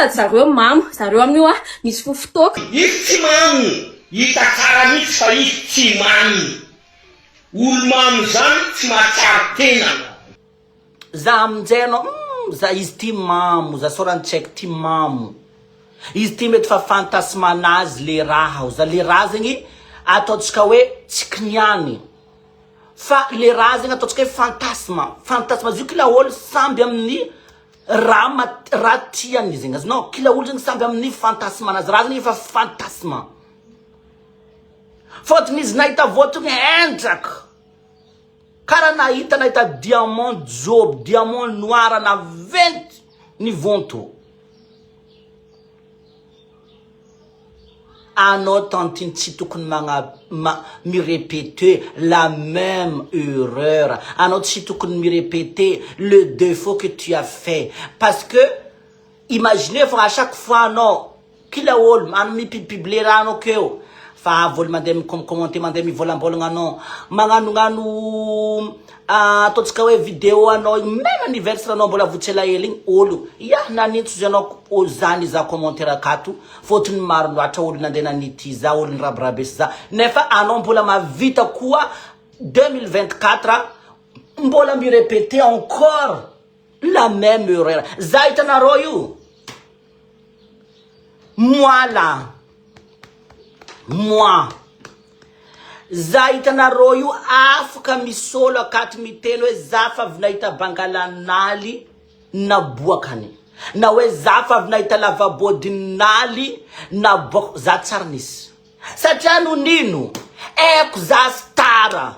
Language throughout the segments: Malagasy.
Sady zareo mamo, zareo amin'io a misy fofon-toaka. Izy tsy mamo, hita tsara mihitsy fa izy tsy mamo. Olo mamo zany tsy mahatsiaro tena. Za aminjay anao humm za izy ty mamo za sao raha ny tsy haiko ty mamo izy ty mety fa fantasmanazy le raha za le raha zegny ataontsika hoe tsy kiniany fa le raha zegny ataontsika hoe fantasme fantasme izy io kila olo samby amin'ny raha ma- raha tiany zegny azonao kila olo zegny samby amin'ny fantasmanazy raha zegny efa fantasme fôtony izy nahita voatogny endraka Kara nahita nahita diamant joby diamant noir naventy ny vonto. Anao tantine tsy tokony magna ma mi repeter la même erreur anao tsy tokony mi repeter le defaut que tu as fait parce que imaginez fa à chaque fois anao Kila olo any mi-publier rano akeo fa avy olo mandeha mi-commenter mandeha mivolambolagna anao magnanognano ataontsika hoe video anao igny meme anniversaire anao mbola vao tsy elaela igny olo ya nanintso izy anao olo za nizaha commentaire akato fôtony maro loatra olo nandeha nanity za olo nirabirabesy za nefa anao mbola mahavita koa 2024 mbola mi-repeter encore la meme erreur za hitanareo io Moi là Moi Za hitanareo io afaka misolo akato miteny hoe za fa avy nahita bangalanaly naboakany na hoe za fa avy nahita lavabodinaly naboaka za tsary nisy satria no nino aiko za star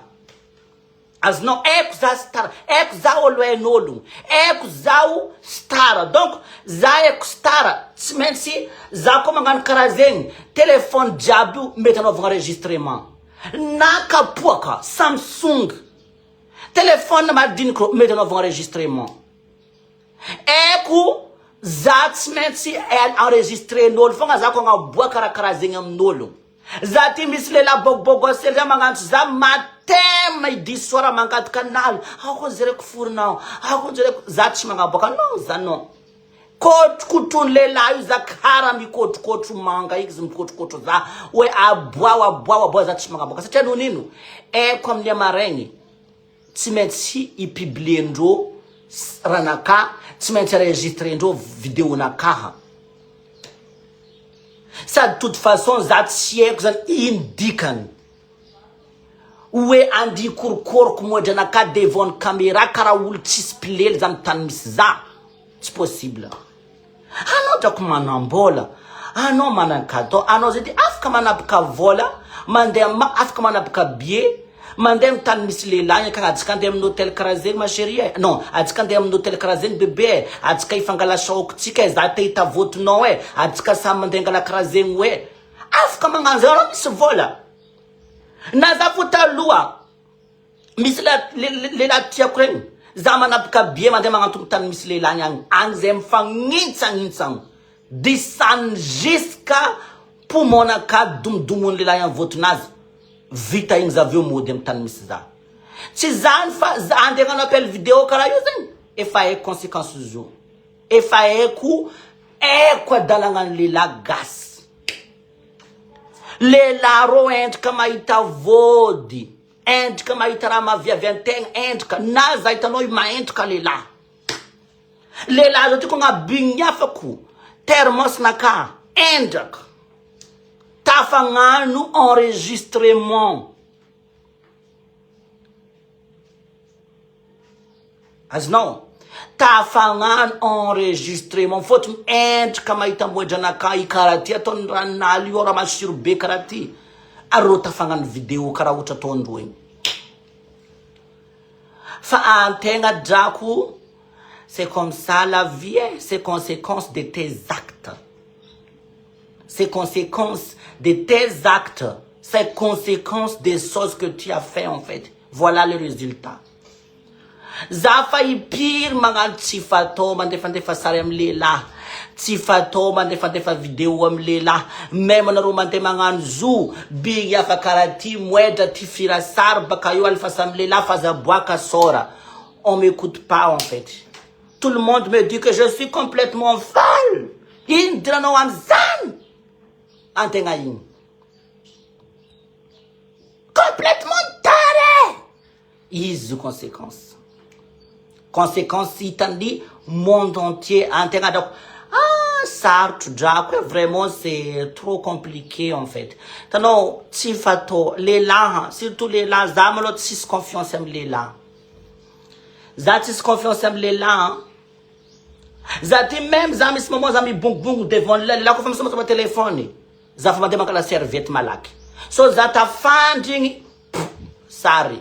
Azonao aiko za star aiko za olo hain'ologno aiko zaho star donc za aiko star tsy maintsy za koa magnano karaha zegny telephone jiaby io mety anaovagna enregistrement na kapoaka samsung telephone madiniky reo mety anaovagna enregistrement aiko za tsy maintsy enregistren'olo fogna za ko agnaboaka karakaraha zegny amin'olo. Za ty misy lehilahy bogobogosy zay magnantso za matin midi soir mangataka anala ao koa jereko forinao ao koa jereko za tsy magnaboaka non za non kotrokotrony lehilahy io za kara mikotrokotro manga izy mikotrokotro za hoe aboao aboao aboao za tsy magnaboaka satria noho nino aiko amin'ny amaraigny tsy maintsy i publier-ndreo ranakahy tsy maintsy enregistrer-ndreo video-nakaha Sady toute façon za tsy haiko zany ino dikany oe andia korokoroko moindre anakahy devant ny camera karaha olo tsisy mpilely zany tany misy za tsy possible anao drako manambola anao manankatao anao zay de afaka manapaka vola mandeha ma afaka manapaka billet Mandeha amin'ny tany misy lehilahy ka atsika andeha amin'ny hotel karaha zegny ma chérie e, non atsika andeha amin'ny hotel karaha zegny bebe e, atsika hifangala choc tsika e, za te hita votinao e, atsika samy mandeha angala karaha zegny hoe, afaka magnano zay anao misy vola, na za fo taloha misy lehilahy tiako regny, za manapaka billet mandeha magnantogno tany misy lehilahy agny, agny zay mifagnintsagnintsagnw, disaniny jusqu'à poumon-nakahy domodomon'ny lehilahy amin'ny votonazy. Vita igny za avy eo mody am tany misy za. Tsy zany fa za andeha hagnano appel vidéo karaha io zegny efa haiko consequence izy io. Efa haiko haiko adalagna ny lehilahy gasy. Lehilahy reo endrika mahita vôdy, endrika mahita raha mahaviavy antegna, endrika na za hitanao io mahendrika lehilahy. Lehilahy zao tiako agnabigniafako thermos nakahy endraka. Tafagnano enregistrement. Azonao? Tafagnano enregistrement fôtony endrika mahita amboedranakahy karaha ty ataon'ny ranaly io raha masiro be karaha ty ary reo tafagnano video karaha ohatra ataondreo igny. Fa antegna drako c'est comme ça la vie e, c'est consequence de tes actes. C'est consequence de tes actes, c'est consequence des choses que tu as fait en fait. Voilà le résultat. Za fa impiry magnano tsy fatao mandefandefa sary amin'ny lehilahy, tsy fatao mandefandefa vidéo amin'ny lehilahy, même anareo mandeha magnano zo, bigny hafa karaha ty, moedra ty fira sary baka eo alefasa amin'ny lehilahy fa aza aboaka sora. On m'écoute pas en fait. Tout le monde me dit que je suis complètement folle. idiranao amizany antegna igny complètement taré izy io conséquence conséquence hitan'ny monde entier antegna drako ah sarotro drako e vraiment c'est trop compliqué en fait hitanao tsy fatao lehilahy surtout lehilahy za malôha tsisy confiance amy lehilahy za tsisy confiance amy lehilahy za ty même za misy moment za mibongobongo devant lehilahy kofa misomasoma téléphone za fa mandeha mangala serviette malaky so za tafandrigny sary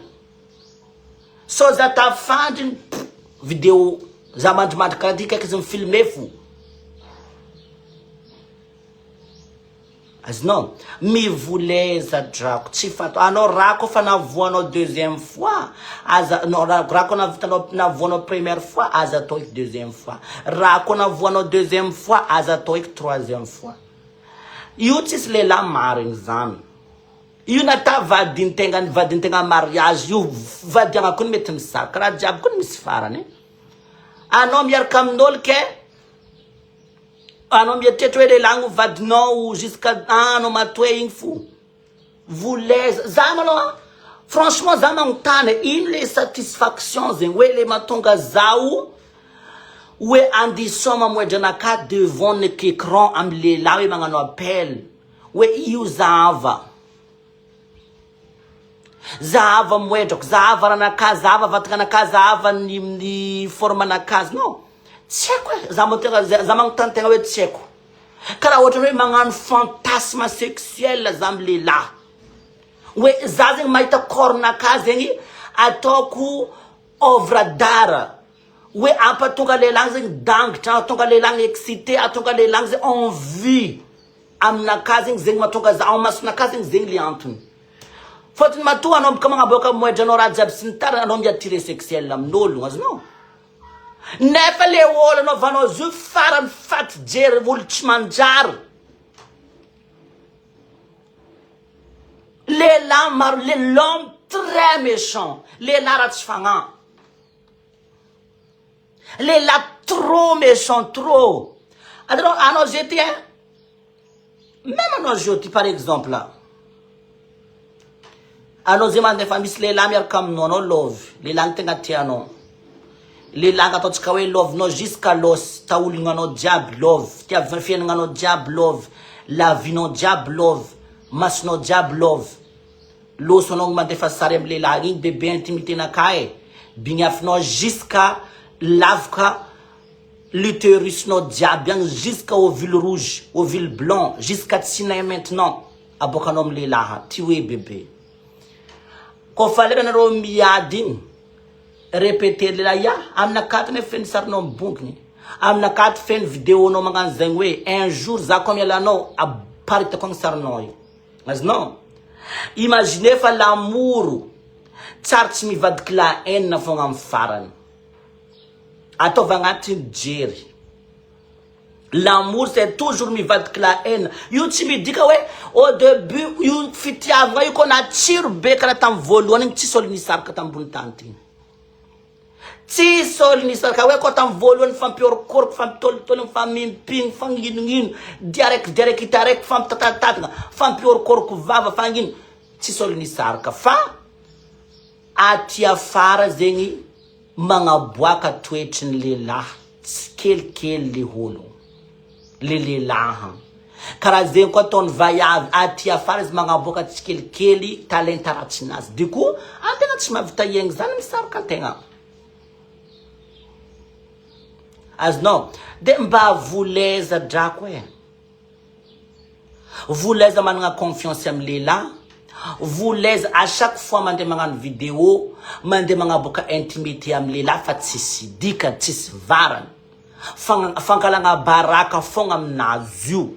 so za tafandrigny vidéo za mandrimandry karaha ty kaiky izy mifilme fo azonao mivoleza drako tsy fatao anao raha koa fa navoanao deuxième fois aza non raha koa navitanao navoanao première fois aza atao eky deuxième fois raha koa navoanao deuxième fois aza atao eky troisième fois io tsisy lehilahy marigny zany io nata vadintegna vadintegna mariage io vadiagna koa mety misaraka raha jiaby koa misy farany e anao miaraka amin'olo ke anao mieritreritra hoe lehilahy no vadinao jusqu'à anao matoe igny fo voleza za malôha franchement za magnontany ino le satisfaction zegny hoe le mahatonga zaho hoe andiso mamoedra anakahy devant ny écran amy lehilahy hoe magnano appel hoe io zava zahava moedrako zahava ranakahy zahava vatagna anakahy zahava ny ny forme anakazy non tsy haiko e za motegna za magnontany tegna hoe tsy haiko karaha ohatra hoe magnano fantasme sexuel za amy lehilahy hoe za zegny mahita corps-nakahy zegny ataoko œuvre d'art hoe ampatonga lehilahy zegny dangitra atonga lehilahy excité atonga lehilahy zegny envie aminakahy zegny zegny mahatonga za ao masonakahy zegny zegny le antony fôtony matoa anao boka magnaboaka moedranao raha jiaby sy ny tariny anao mi-attiré sexuel amin'olo azonao nefa le olo anaovanao azy io farany faty jery olo tsy manjary lehilahy maro le l'homme très méchant lehilahy ratsy fagnahy lehilahy trop méchant trop anao anao zay ty hein même anao zao ty par exemple anao zay mandefa misy lehilahy miaraka aminao anao love lehilahy ny tegna tianao lehilahy ataontsika hoe lovenao jusqu'à l'os taolognanao jiaby love tiavy fiaignanao jiaby love la vie-nao jiaby love masonao jiaby love loso anao mandefa sary amy lehilahy igny bebe intimité-nakahy e bignafinao jusqu'à lavaka l'utérus-nao jiaby agny jusqu'à ovule rouge ovule blanc jusqu'à tsinay maintenant aboakanao amy lehilahy ty hoe bebe kofa lera anareo miady igny répété lehilahy ya aminakaty nefa feno sarinao mibonkiny aminakaty feno vidéonao magnano zegny hoe un jour za koa mialanao aparitako agny sarinao io azonao imagine fa l'amour tsary tsy mivadiky la haine fogna amy farany ataova agnatin'ny jery l'amour c'est toujours mivadiky la haine io tsy midika hoe au début io fitiavagna io koa natsiro be karaha tamy voalohany igny tsisy olo nisaraka tambony tany ty tsisy olo nisaraka hoe koa tamy voalohany fampiorokoroky fampitolitoliny famimpigny fagninognino dia araiky dia araiky hita araiky fampitatatatagna fampiorokoroky vava fagnino tsisy olo nisaraka fa aty afara zegny magnaboaka toetry ny lehilahy tsy kelikely le olo le lehilahy karaha zegny koa ataony vaiavy aty afara izy magnaboaka tsy kelikely talenta ratsinazy du coup antegna tsy mahavita iaigny zany misaraka antegna azonao de mba voleza drako e voleza manana confiance amy lehilahy voleza à chaque fois mandeha magnano vidéo mandeha magnaboaka intimité amy lehilahy fa tsisy dikany tsisy varany fankalagna baraka fogna aminazy io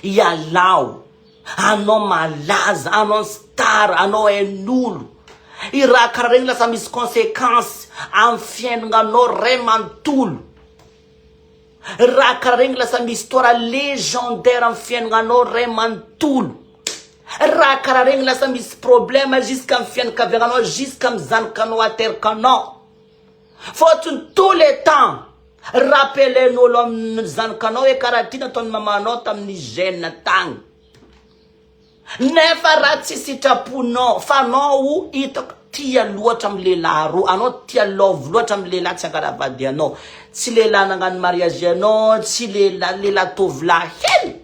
ialao anao malaza anao star anao hain'olo i raha karaha regny lasa misy conséquence amy fiaignananao ray manontolo raha karaha regny lasa misy histoire légendaire amy fiaignananao ray manontolo raha karaha regny lasa misy problème jusqu'à amy fianakaviagnanao jusqu'à amy zanakanao aterikanao fôtony tous les temps. Rappelen'olo amin'ny zanakanao hoe karaha ty nataon'ny mamanao tamin'ny jeune tagny. Nefa raha tsy sitraponao fa anao hitako tia loatra amin'ny lehilahy roa, anao tia love loatra amin'ny lehilahy tsy ankaravady anao, tsy lehilahy nagnano mariage anao, tsy lehilahy lehilahy tovolahy hely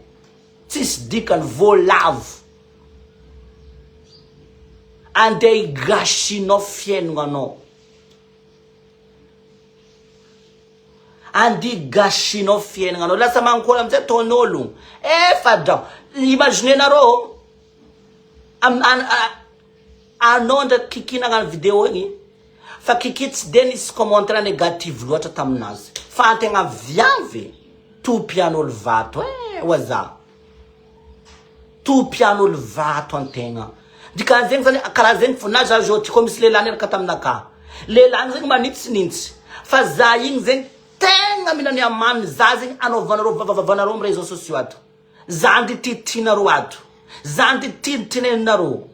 tsisy dikany voalavo andeha higasinao fiaignanao. Andy gasinao fiainana anao lasa mankory amizay ataon'olo efa drao imagine nareo am an anao ndraiky Kiki nagnano video igny fa Kiki tsy de nisy commentaire negative loatra taminazy fa antegna viavy tompian'olo vato eh oaza tompian'olo vato antegna dikan'zegny zany karaha zegny fo na za zao ty koa misy lehilahy niaraka taminakahy lehilahy zegny manitsinitsy fa za igny zegny tegna mila ny amaniny za zegny anaovanareo vavavavanareo amy réseaux sociaux ato za ndy tititinareo ato za ndy tinitineninareo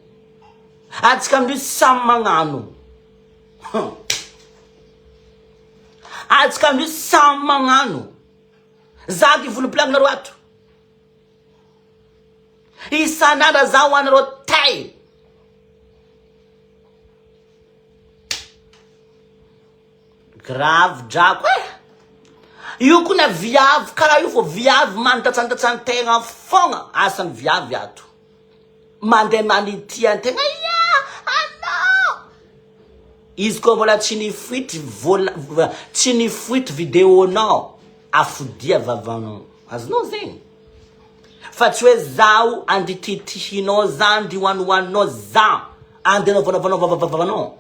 atsika amin'io samy magnano hum atsika amin'io samy magnano za ndy volompilagnareo ato Isan'andro za ho anareo tay. Grave drako eh. Io koa na viavy karaha io fô viavy mandatsandatsan-tegna fogna asan'ny viavy ato. Mandeha manitia an-tegna ia anao. Izy koa mbola tsy nifoitry vola tsy nifoitry vidéo-nao afodia vavanao. Azonao zegny? Fa tsy hoe zaho andititihinao za andihoanihoaninao za andeha anaovanaovanao vavavavanao.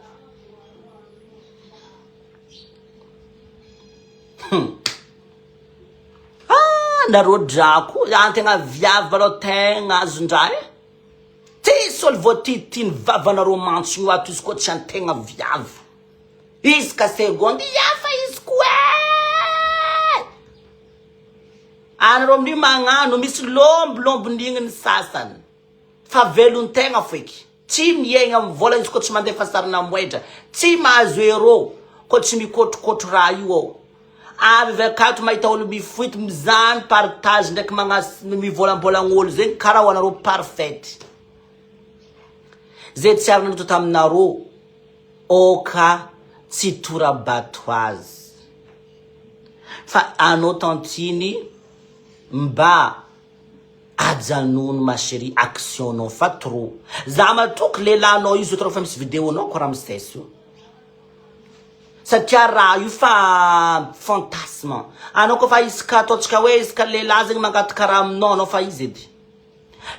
Hum. Ah, nareo drako, antegna viavy aloha tegna azon-draha e. Tsisy olo voatititiny vavanareo mantsy ato izy koa tsy antegna viavy. Isaka seconde hiafa izy koa e. Anareo amin'io magnano misy lombilombon'igny ny sasany fa velon-tegna foiky. Tsy miaigna amin'ny vola izy koa tsy mandefa sarina moedra, tsy mahazo euro koa tsy mikotrokotro raha io ao. Avy avy akato mahita olo mifoity mizaha ny partage ndraiky magnas mivolambolagna olo zegny karaha ho anareo parfaite. Zay tsy ary nanoto taminareo Oka tsy tora-bato azy fa anao tantine mba ajanony ma chérie action nao fa trop za matoky lehilahinao io zao fa misy video nao ko ramoses io satria raha io fa fantasme anao koa fa isaka ataontsika hoe isaka lehilahy zegny mangataka raha aminao anao fa izy edy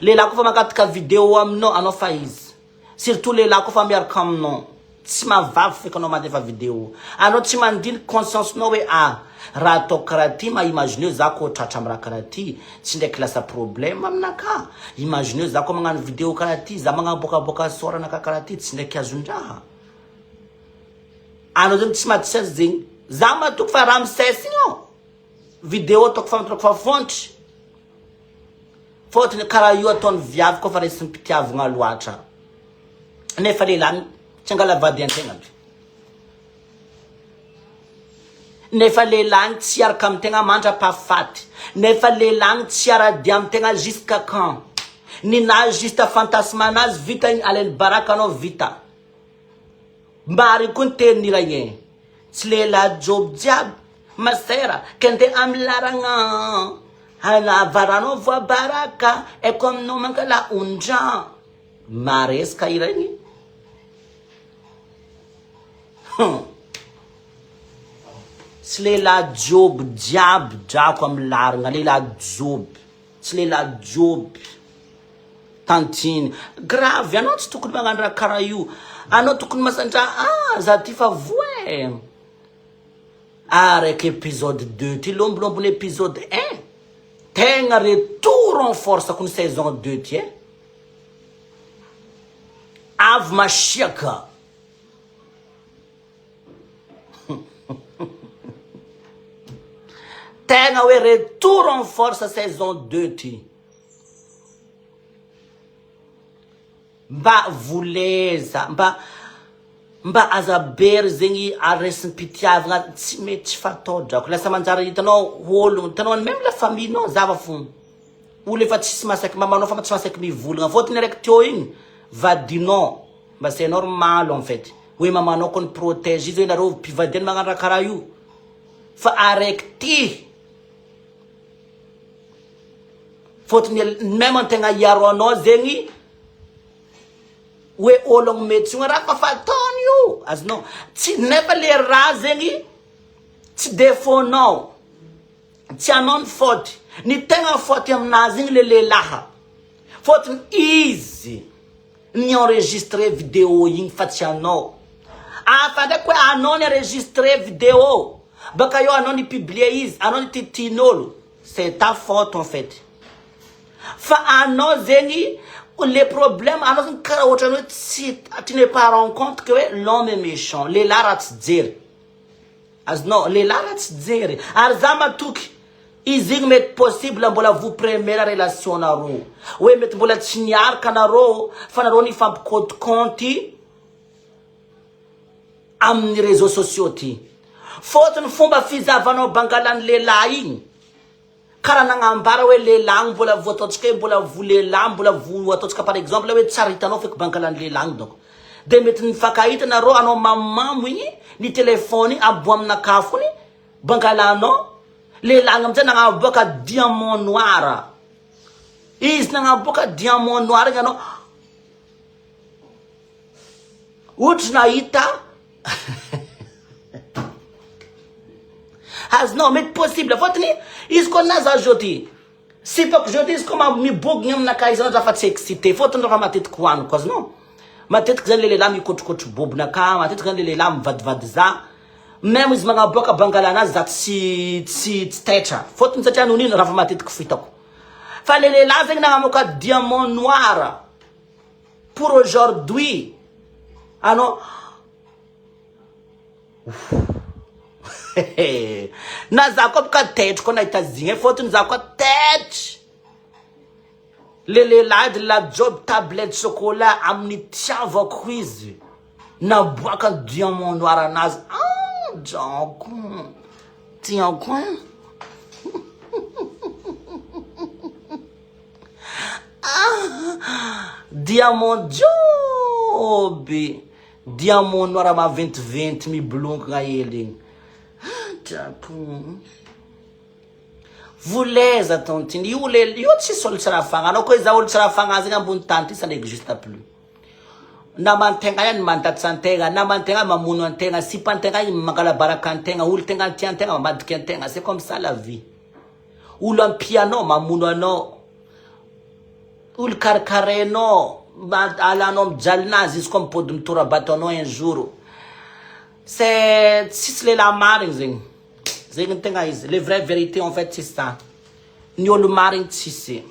lehilahy koa fa mangataka video aminao anao fa izy Surtout lehilahy koa fa miaraka aminao tsy mahavavy feky anao mandefa video anao tsy mandiniky conscience nao hoe ah raha ataoko karaha ty ma imagineo za ko tratra am raha karaha ty tsy ndraiky lasa problème aminakahy imagineo za ko magnano video karaha ty za magnaboakaboaka sort anakahy karaha ty tsy ndraiky azon-draha anao zany tsy mahatsiaro zegny za matoky fa raha misesy igny ao video ataoko fa ataoko fa fontry Fôtony karaha io ataony viavy koa fa resim-pitiavagna loatra nefa lehilahy tsy angala vady antegna aby nefa lehilahy tsy hiaraka amin-tegna mandra-pahafaty nefa lehilahy tsy hiara-dia amin-tegna jusqu'à quand ninazy juste fantasme anazy vita igny alainy baraka anao vita Marigny koa ny tenin'i Raigny Tsy lehilahy joby jiaby masera ke ndeha amin'ny laragna Hanavaranao voabaraka Eko aminao mankala ondra Maresaka i Raigny Hum Tsy lehilahy joby jiaby drako amin'ny laragna Lehilahy joby Tsy lehilahy joby Tantine, grave anao tsy tokony magnano raha karaha io, anao tokony masandra ah za ty fa voa eh, araka episode deux ty lombilombiny episode un, tegna retour en force kony saison deux ty eh, avy masiaka. Tegna hoe retour en force saison deux ty. Mba voleza, mba. Mba aza be ry zegny aresim-pitiavagna tsy mety tsy fatao drako lasa manjary hitanao ôlogno hitanao meme la famille nao zava fô olo efa tsisy mahasaky mamanao fa tsy mahasaky mivolagna fôtony araiky teo igny vadinao mba c'est normal en fait hoe mamanao kony protège izy hoe nareo mpivady ihany magnano raha karaha io fa araiky ty fôtony meme antegna hiaro anao zegny Hoe ologno metsogna raha fa fataony io azonao tsy nefa le raha zegny tsy défaut nao tsy anao ny faute ny tegna faute aminazy igny le lehilahy fôtony izy ni enregistre vidéo igny fa tsy anao afa ndraiky hoe anao ni enregistre vidéo baka eo anao ni publier izy anao ni titihin'olo C'est ta faute en fait. Fa anao zegny le problème anao zegny karaha ohatrany hoe tsy tu ne pas rend compte que hoe l'homme est méchant, lehilahy ratsy jery. Azonao, lehilahy ratsy jery. Ary za matoky izy igny mety possible mbola vous première relation nareo. Hoe mety mbola tsy niaraka nareo fa nareo nifampikaonty amin'ny réseaux sociaux ty. Fôtony fomba fizahavanao bangalan'ny lehilahy igny, karaha nagnambara hoe lehilahy igny mbola voa ataontsika hoe mbola voa lehilahy, mbola voa ataontsika par exemple hoe tsary hitanao feky bangalan'ny lehilahy igny donc. De mety nifankahita nareo anao mamomamo igny, ny téléphone igny aboa aminakahy fony bangalanao, lehilahy igny amizay nagnaboaka diamant noir, izy nagnaboaka diamant noir igny anao. Ohatry nahita azonao mety possible fôtony izy koa na za jeudi sipako jeudi izy koa mibogony aminakahy isan'andro za fa tsy excité fôtony raha matetiky hoaniko azonao matetiky zany le lehilahy mikotrokotro bobonakahy matetiky zany le lehilahy mivadivady za meme izy magnaboaka bangalanazy za tsy tsy tsy taitra fôtony satria noho nino raha fa matetiky fitako fa le lehilahy zegny nagnamoaka diamant noir Pour aujourd'hui anao na za koa boka taitry koa nahita zigny e fôtony za koa taitry le lehilahy edy la job tablette chocolat amin'ny itiavako izy naboakany diamant noir anazy ah drako tiako hein Ah! Diamond joby! Diamond noir maventiventy mibilonkina hely igny. Ah, drako. Voleza tontine, io le io tsisy olo tsy raha fagnahy. Anao koa izaho olo tsy raha fagnahy zegny ambony tany ty ça n'existe plus. Naman-tegna ihany mandatsa an-tegna, naman-tegna mamono an-tegna, sipan-tegna igny mangala baraka an-tegna, olo tegna tian-tegna mamadiky an-tegna, c'est comme ça la vie. Olo ampianao mamono anao, olo karakarainao alanao mijalinazy izy koa mipody mitorabato anao un jour, c'est tsisy lehilahy marigny zegny, zegny ny tegna izy, le vrai vérité en fait c'est ça, ny olo marigny tsisy.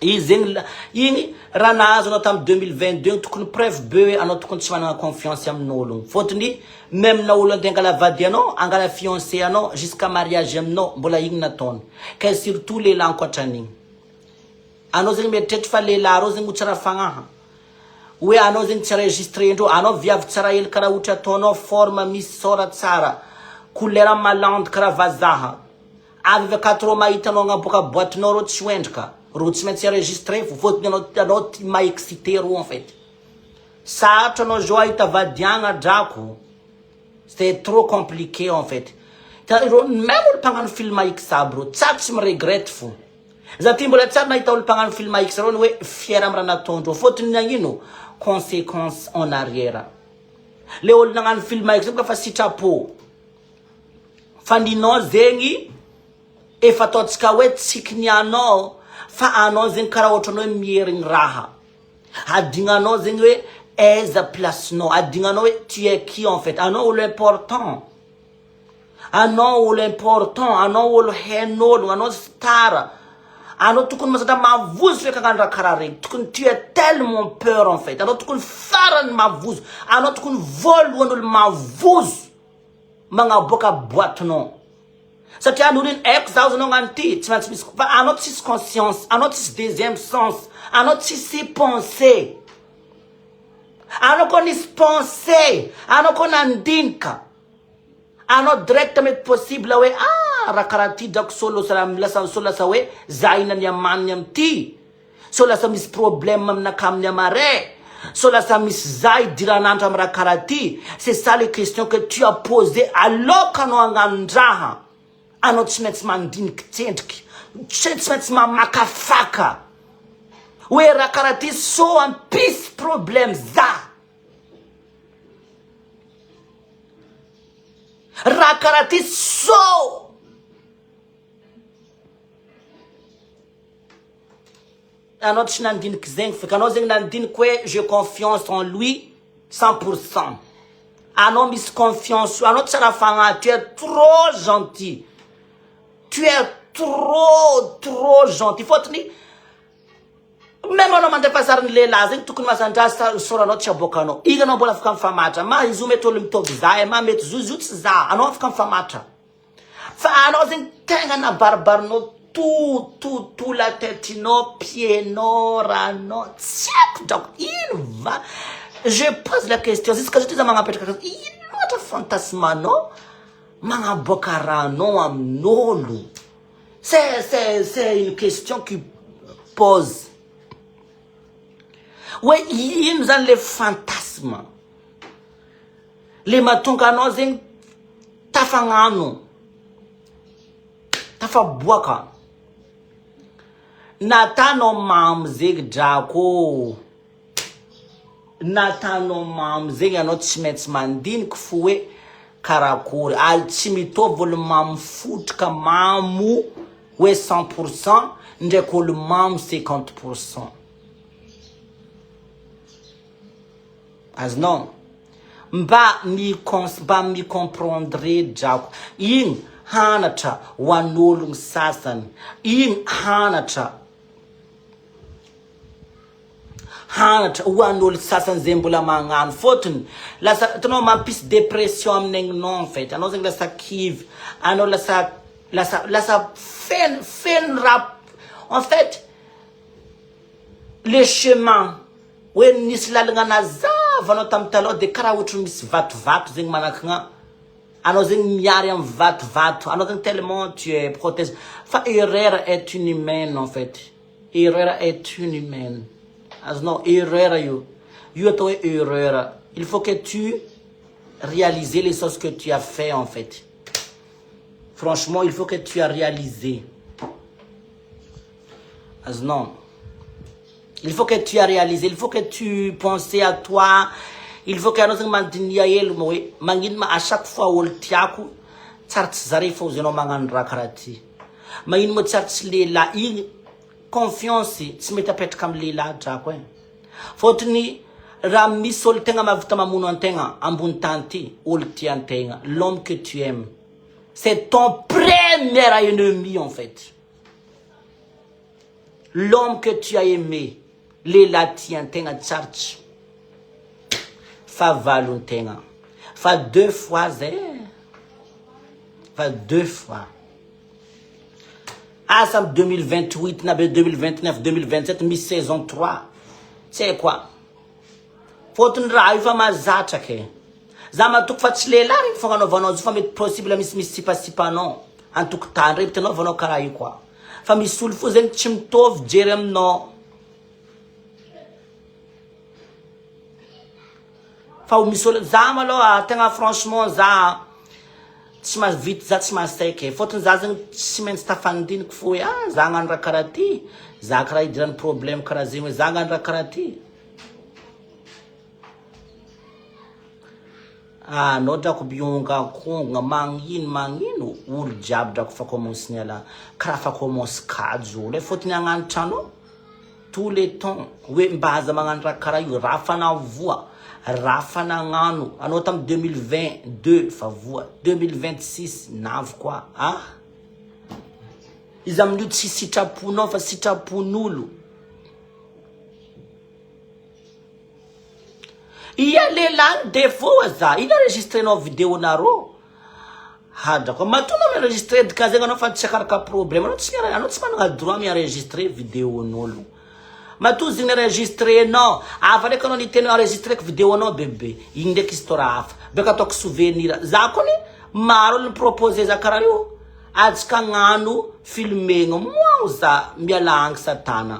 Izy zegny igny raha nahazo anao tamin'ny 2022 igny tokony preuve be hoe anao tokony tsy managna confiance amin'ologno fôtony même na olo andeha angala vady anao angala fiancé anao jusqu'à mariage aminao mbola igny nataony ka surtout lehilahy ankoatran'igny anao zegny mieritreritra fa lehilahy reo zegny ho tsara fagnaha hoe anao zegny tsy enregistré ndreo anao viavy tsara hely karaha ohatra ataonao forme misy sora tsara couleur malandy karaha vazaha Avy avy akato reo mahita anao agnaboaka boite nao reo tsy ho endrika reo tsy maintsy enregistré fo fôtony anao anao ty maha excité reo en fait sarotra anao zao ahita vadiagna drako c'est trop compliqué en fait ta reo même olo mpagnano film X aby reo tsary tsy mi-regrette fo za ty mbola tsary nahita olo mpagnano film X reo ny hoe fier amy raha nataondreo fôtony nagnino conséquence en arrière le olo nagnano film X reo fa sitrapo Fa ninao zegny efa ataontsika hoe tsy kinianao fa anao zegny karaha ohatran'ny hoe mierigny raha. Adignanao zegny hoe aiza place-nao, adignanao hoe tu es qui en fait, anao olo important, anao olo important, anao olo hain'ologno, anao star, anao tokony mazatra mavozo feky hagnano raha karaha regny, tokony tu es tellement peur en fait, anao tokony farany mavozo, anao tokony voalohany olo mavozo. Magnaboaka boite nao satria anao iny haiko zaho zao nagnano ty tsy maintsy misy fa anao tsisy conscience anao tsisy deuxième sens anao tsisy pensée. Anao koa nisy pensée, anao koa nandinika. Anao direct mety possible hoe ah raha karaha ty drako sao lasa lasa sao lasa hoe za ina ny amaniny amty, sao lasa misy problème aminakahy amin'ny amaray, sao lasa misy za idiran'andro amy raha karaha ty, c'est ça le question que tu as posé aloka anao hagnano-draha, anao tsy maintsy mandiniky tsendriky, tsy maintsy mamakafaka hoe raha karaha ty sao hampisy problème za. Raha karaha ty sao anao tsy nandiniky zegny feky anao zegny nandiniky hoe je confiance en lui 100% anao misy confiance anao tsara fagnahy tu es trop gentil tu es trop trop gentil fôtony Même anao mandefa sarin'ny lehilahy zegny tokony masandraha isaoranao tsy aboakanao. Igny anao mbola afaka mifamatra. Ma izy io mety olo mitovy za e, ma mety zo izy io tsy za. Anao afaka mifamatra. Fa anao zegny tegna nabaribarinao tout tout tout la tête-nao, pied-nao, rahanao, tsy haiko drako ino va? Je pose la question jusqu'à aujourd'hui za magnapetraka ino loatra fantasme-nao magnaboaka rahanao amin'olo? C'est c'est c'est une question qui pose hoe ino zany le fantasme le mahatonga anao zegny tafagnano tafaboaka natanao mamo zegny drako ô. Natanao mamo zegny anao tsy maintsy mandiniky fo hoe karakory ary tsy mitovy olo mamo fotrika mamo hoe 100% ndraiky olo mamo 50% azonao mba mi mba mi comprendre drako igny hanatra ho an'ologno sasany igny hanatra Hanatra ho an'olo sasany zay mbola magnano fôtony lasa hitanao mampisy dépression amin'ny aigninao en fait anao zegny lasa kivy anao lasa lasa lasa feno feno raha en fait le chemin hoe nisy lalagna nazava anao tamin'ny taloha de karaha ohatry misy vatovato zegny manakagna anao zegny miary amin'ny vatovato anao zegny tellement tu es protège fa erreur est une humaine en fait. Erreur est une humaine. Azonao, erreur io. Io atao hoe erreur. Il faut que tu réaliser les choses que tu as fait en fait. Franchement, il faut que tu as réalisé. Azonao. Il faut que tu as réalisé, il faut que tu pensais à toi. Il faut que anao zegny mandinia hely hoe magnino ma à chaque fois olo tiako tsary tsy zare fô izy anao magnano raha karaha ty. Magnino moa tsy ary tsy lehilahy igny confiance tsy mety apetraka amin'ny lehilahy drako eh. Fôtony raha misy olo tegna mahavita mamono antegna ambony tany ty olo tia antegna l'homme que tu aimes c'est ton premier ennemi en fait. L'homme que tu as aimé lehilahy tia antegna tsy ary tsy fahavalon-tegna fa deux fois zay eh. Fa deux fois. Asa am 2028 na be 2029 2027 misy saison 3 tsy haiko a. Fôtony raha io fa mahazatra ke. Za matoky fa tsy lehilahy regny fagnanaovanao azy io fa mety possible misimisy sipasipanao antokotany regny mety anaovanao karaha io koa. Fa misy olo fo zegny tsy mitovy jery aminao. Fa misy olo za malôha tegna franchement za tsy mahavita za tsy mahasaiky e, fôtony za zegny tsy maintsy tafandiniky fo hoe ah za hagnano raha karaha ty, za karaha idiran'ny problème karaha zegny hoe za hagnano raha karaha ty. Anao drako miongankongana magnino magnino olo jiaby drako fa commence niala karaha fa commence kajo olo e fôtony hagnano trano Tous les temps hoe mba aza magnano raha karaha io, raha fa navoa, raha fa nagnano, anao tam 2022 fa voa, 2026 navy koa ah! Izy amin'io tsy sitraponao fa sitrapon'olo. Ia lehilahy ny défaut aza, ino enregistrenao vidéo nareo? Hadrako, matoa anao mi-enregistre dika zegny anao fa tsy akaraka problème, anao tsy anao tsy managna droit mi-enregistre vidéo n'olo. Matoa izy igny enregistré-nao, hafa ndraiky anao niteny enregistreko vidéo-nao bebe, igny ndraiky histoire hafa, beka ataoko souvenir, za kony maro olo ni-proposer za karaha io, atsika hagnano filmegna, moa za miala agny satana.